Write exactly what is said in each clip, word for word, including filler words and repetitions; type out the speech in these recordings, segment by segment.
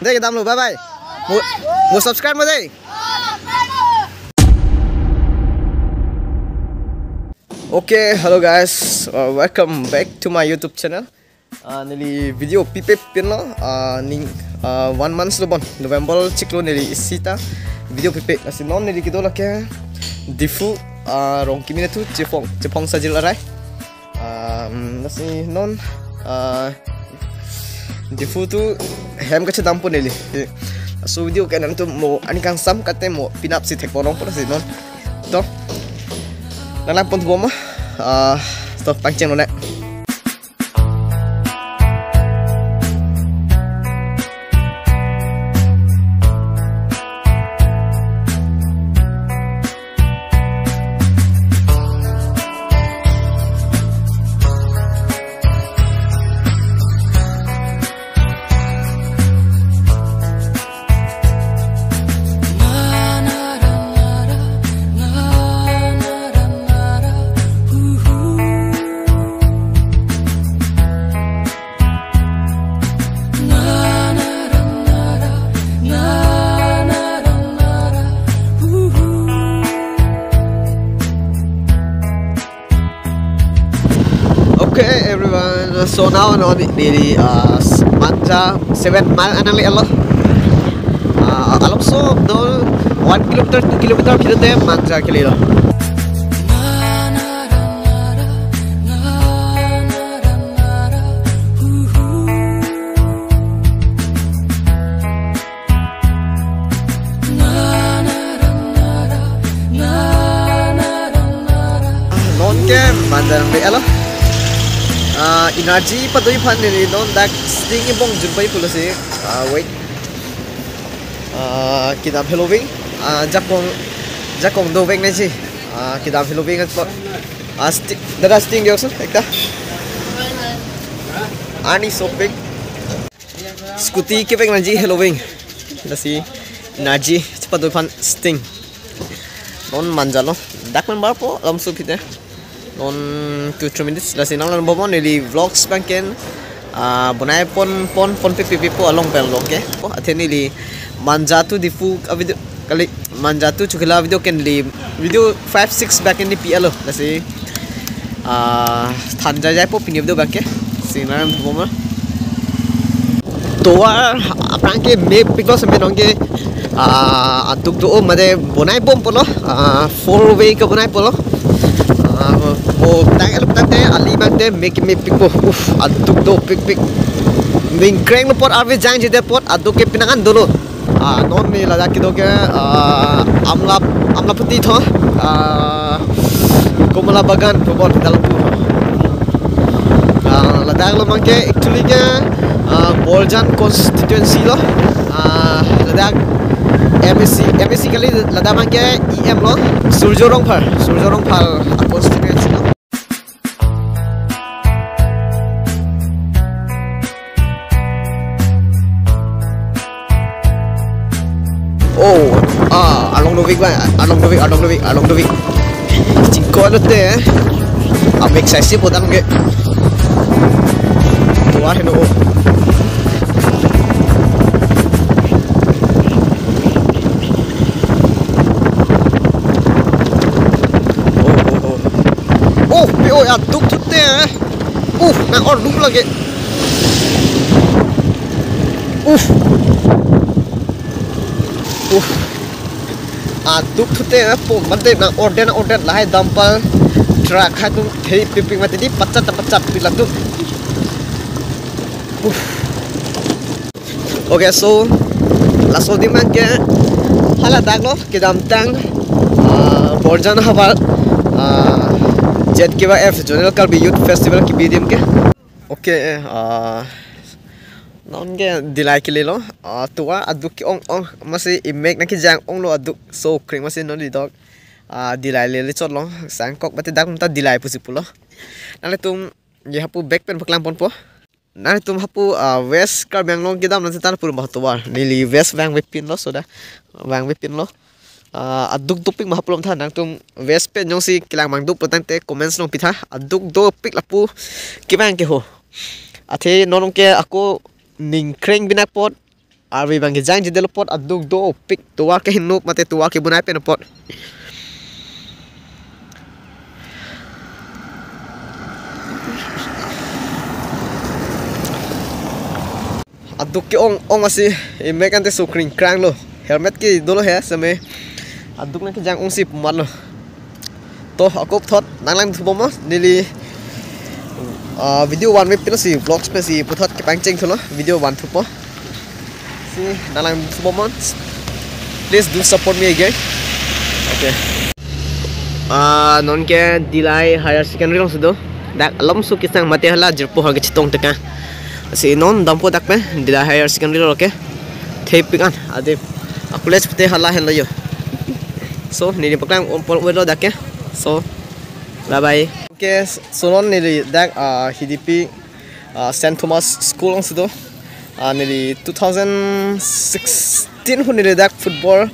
Dei, kedam lo, bye bye. Mo, mo subscribe mo dei. Okay, hello guys, uh, welcome back to my YouTube channel. Uh, neli video pipe pinlo, uh, ning, uh, one month lo bon, November chiklo neli isi ta video pipe. Lasi non neli kedo lake Diphu, uh, Rongkimi atu chephong, chephong sajil arai. Um, lasi non, uh, Diphu tu hem kachedampo neli. So video ke nangtum mo ani kangsam kate mo pinap si thekpo nangpo lasi non. To. Nanglang pon thupo ma. Uh, to pangcheng lo ne. Okay, everyone. So now, no, neli, uh, Manja seven mile anang le alo. Uh, alomso, no, one kilometer, two kilometer kita te Manja kele lo. Non ke Manja nang be alo. Ah, energy padoi aphan neli non dak Sting ibong jumpai pulo si. Ah, wait. Ah, kedam heloving. Ah, jakong, jakong dovek nangji. Ah, kedam heloving at po. Ah, Sti-, dada Sting diokso, ekta. Ani sopik. Scooty kevek nangji heloving. Lasi energy chepadoi aphan Sting. Non Manja lo. Dak member po alomso pite. Non two three minutes lasi nanglang bomnon neli vlogs abang ke, ah, bonai pon pon pon pipi pipo along pen lo ke. Po athe neli Manja to Diphu a video kali, Manja to Chokihola video ke neli video five six back neli pi alo. Lasi, ah, than jai jai po pini video abang ke. Si nanglang bomnon. Tovar aphrang ke mepiklo seme nong ke, ah, aduk do mate bonai bompo lo, ah, four way kebonaipo lo. Ah, mo tang elo tangte ali abang te me ke mepikpo. Uf, aduk dopikpik. Ningkreng lo apot arve jangjedet apot aduk ke penang an dolo. Ah, non neli ladak kedo ke, ah, Amla, Amlapati tho, ah, Komala Bagan pu bon dal pu. Ah, ladak lo abang ke actually ke, ah, Borjan constituency lo. Ah, ladak M A C, M A C kali, ladak abang ke E M lo, Surjo Rongphar, Surjo Rongphar constituency lo. Oh, ah, along dovek ba, along dovek, along dovek, along dovek. Chingko alote, eh. Amek saisi podang ke. Tovar heno. Oh, oh, oh. Oh, pe, oh, aduk thute, eh. Uh, nang-or dum lage. Uh. Uh. Aduk thute, eh, po, mate nang-or det, nang-or det, lahai dumper, truck, hai atum thei pipik mate di pachat ta pachat pila atum. Uh. Okay, so, laso adim abang ke hala dak lo, kedamtang, ah, Borjan havar, ah, Z K Y F, Zonal Karbi Youth Festival kebi adim ke. Okay, ah, non ke Dillai kele lo, ah, tovar aduk ke-ong ong, masi imek nangkejang ong lo aduk, so kring masi non di dok, ah, Dillai lele chot lo, sangkok mate dak ta Dillai pusi pulo. Nanglitum ye hapu back pen paklang ponpo. Nanglitum hapu, ah, West Karbi Anglong kedam nang setan pur bah tovar. Neli West vangve pinlo soda. Vangve pinlo. Ah, aduk dopik ma hapu lom tha nangtum West pen jongsi kelang mang duk putangte comments along pitha. Aduk dopik lapu kevang ke ho. Athe non ke ako ningkreng binak apot Arve abang kejang jidelo apot aduk dopik, tovar ke hinuk mate tovar ke bunai pen apot. Aduk ke-ong ong asi, imek ante so kring krang lo. Helmet ke dolo he seme. Aduk nang kejang ongsi pu mat lo. To, ako puthot nanglangthu bom neli, ah, video van me pilo si vlogs pensi puthot kepangcheng thulo, video van thupo. Si nanglangthu bom. Please do support me again. Okay. Ah, non ke Dillai Higher Secondary alongsi do. Dak alomso kesang mate hala jirpo ha kechetong teka. Si non dampo dak pen Dillai Higher Secondary lo ke. Thepik an ade. A college pute hala henlo yo. So, neli paklang om pon welo dak ke. So, bye bye. Okay, so non neli dak, ah, Hidipi, ah, Saint Thomas School alongsi do. Ah, neli two thousand sixteen hu neli dak football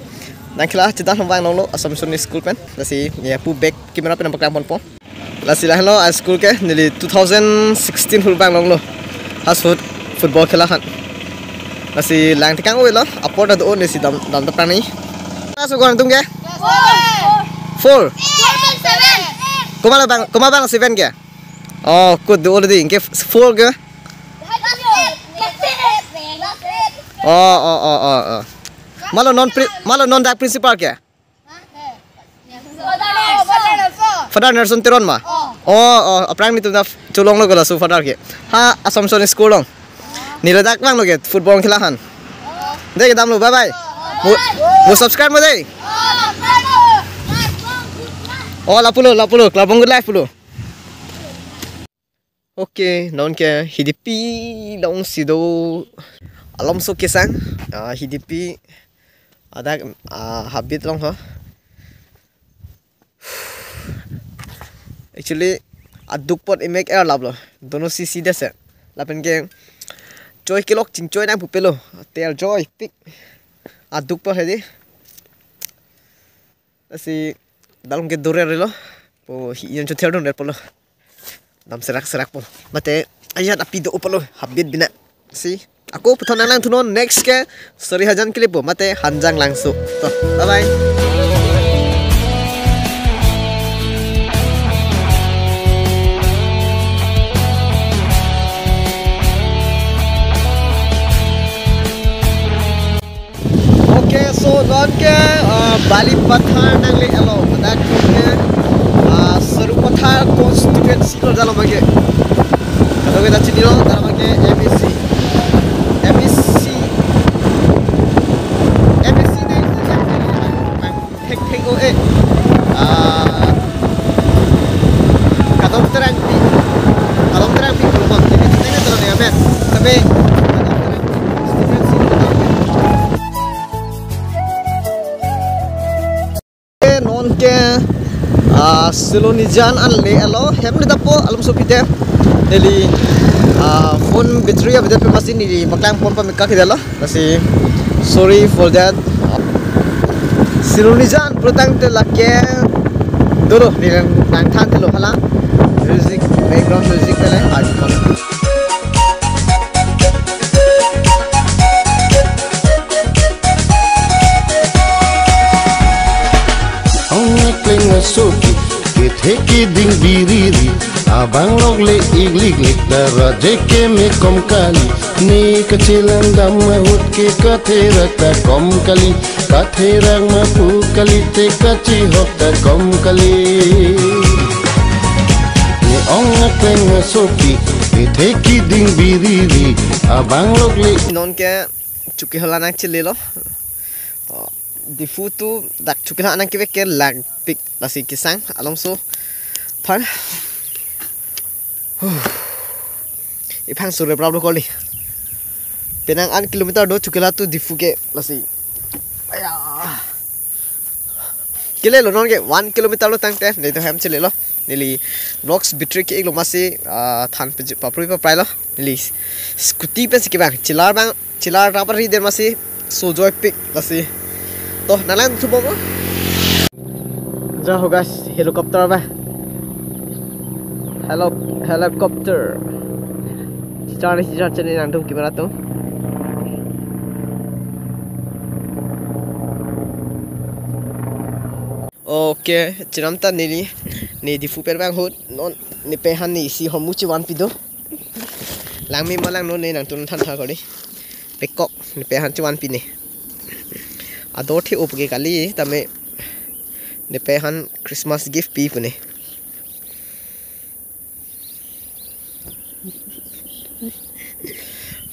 nangkhela chedam abang longlo Assumption School pen. Lasi neli pu back camera pen paklang ponpo. Lasi lahenlo a school ke neli two thousand sixteen hu abang longlo. Has foot football khela han. Lasi lang tekang oi lo, apor ta do neli si dam dam ta prani. Class ko nangtum ke? Four. Komat abang, komat abang seven ke? Oh, kut do already ke four ke? Oh, oh, oh, oh, oh. Malo non pri-, malo non dak principal ke? Father Nelson Teron ma? Oh, oh, aphrang netum ta cholonglo ke laso Father ke. Ha, Assumption School along. Neli dak vanglo ke football khela han. Dei ke damlo, bye bye. Mo, mo subscribe mo dei. Oh, lapulo, lapulo, Klabong Good Life pulo. Okay, non ke Hidipi alongsi do, alomso kesang, ah, Hidipi adak, ah, habit along ho. Actually, aduk apot imek er laplo, dono sisi dese. Lapen ke choi kelok chingchoi nang pupelo, tel joipik. Aduk apot hedi. Lasi dalong ke dore relo. Po hi yon chother don relo. Dam serak serak po. Mate ajat api do pulo habit bina. Si. Ako puthot nanglangthu non, next ke Sarihajan kelipo mate Hanjanglangso. To, bye bye. Okay, so non ke, ah, Balipathar nangle-elo, ladak ke, ah, Sarupathar constituency lo dalo abang ke. Kadokave ta chinilo, dalo abang ke M A C. M A C. M A C de. Thek thek o e. Ah, Kadom Terangpi. Kadom Terangpi, Kadom Terangpi. Tene tene tene amen. Tapi Kadom Terangpi. Non ke, ah, Silonijan anle-elo. Hem le dapo alomso pite. Neli, ah, phone battery avedet pen masi neli paklang pon pame kak dalo. Lasi, sorry for that. Silonijan pulotangte lake dolo, neli nang, nangthan thelo hala. Music, background music pele, art pon. Ong akleng asopi, kethe keding biriri, abang lok le iglik lik dara jeke me kom kali, ne kachelang dam ahut ke katherak ta kom kali, katherak ma pu kali te kachihok ta kom kali. Ne ong akleng asopi, kethe keding biriri, abang lok le. Non ke Chokihola nangchelelo. Oh, Diphu to dak Chokihola nangkevek ke langpik lasi kesang alomso aphan. Huh. Iphang sure problem kali. Penang an kilometer do Chokihola to Diphu ke lasi. Aya. Kelelo non ke one kilometer lo tangte, neli to hem chelelo. Neli vlogs battery ke-iklo masi, ah, than pe papri paprai lo. Neli scooty pensi kevang, chelar abang, chelar rap ari den masi, so joipik lasi. To, nanglangthu bomlo. Ja ho guys, helicopter ba. Helo, helicopter. Chichar ni chichar chene nangtum camera atum. Okay, chenam ta neli, ne Diphu pen vang ahut, non nepei aphan ne isi hormu chevanpi do. Langme ma lang, non ne nangtum than tha kori. Pekok, nepei aphan chevanpi ne. Ador the-o puke kali, tame nepei aphan Christmas gift pi pu ne.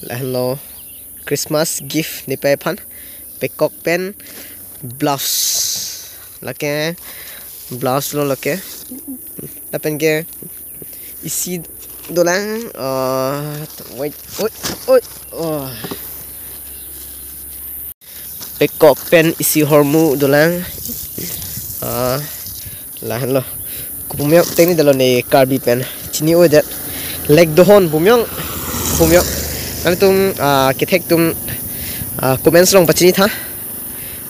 Lahenlo Christmas gift nepei aphan, pekok pen blouse. Lake blouse lo lake. Lapen ke isi dolang, ah, wait, wait, wait, oh. Pekok pen isi hormu dolang. Ah, lahenlo. Kopumyok tengni dalo ne Karbi pen. Chini-o det. Lek dohon pumyok. Pumyok. Nangtum, ah, kethek atum, ah, comments along pachini tha.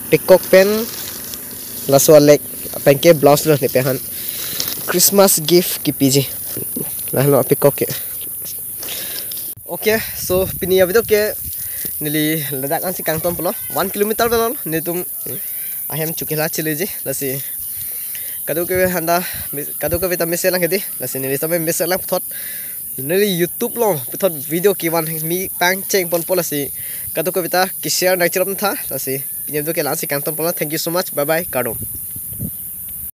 Pekok pen laso lek pen ke blouse lo nepei aphan. Christmas gift kipiji. Lahenlo pekok ke. Okay, so pini a-video ke neli ladak ansi kangton pulo, one kilometer pulo, netum ahem chukela chiliji, lasi kadokave aphan ta, kadokave ta mesen lang hedi, lasi neli tame mesen lang puthot, neli YouTube along puthot video kevan mi pangcheng ponpo, lasi kadokave ta ke-share nangcherap tha, lasi pini a-video ke la-ansi kangton pulo. Thank you so much, bye bye, kardom.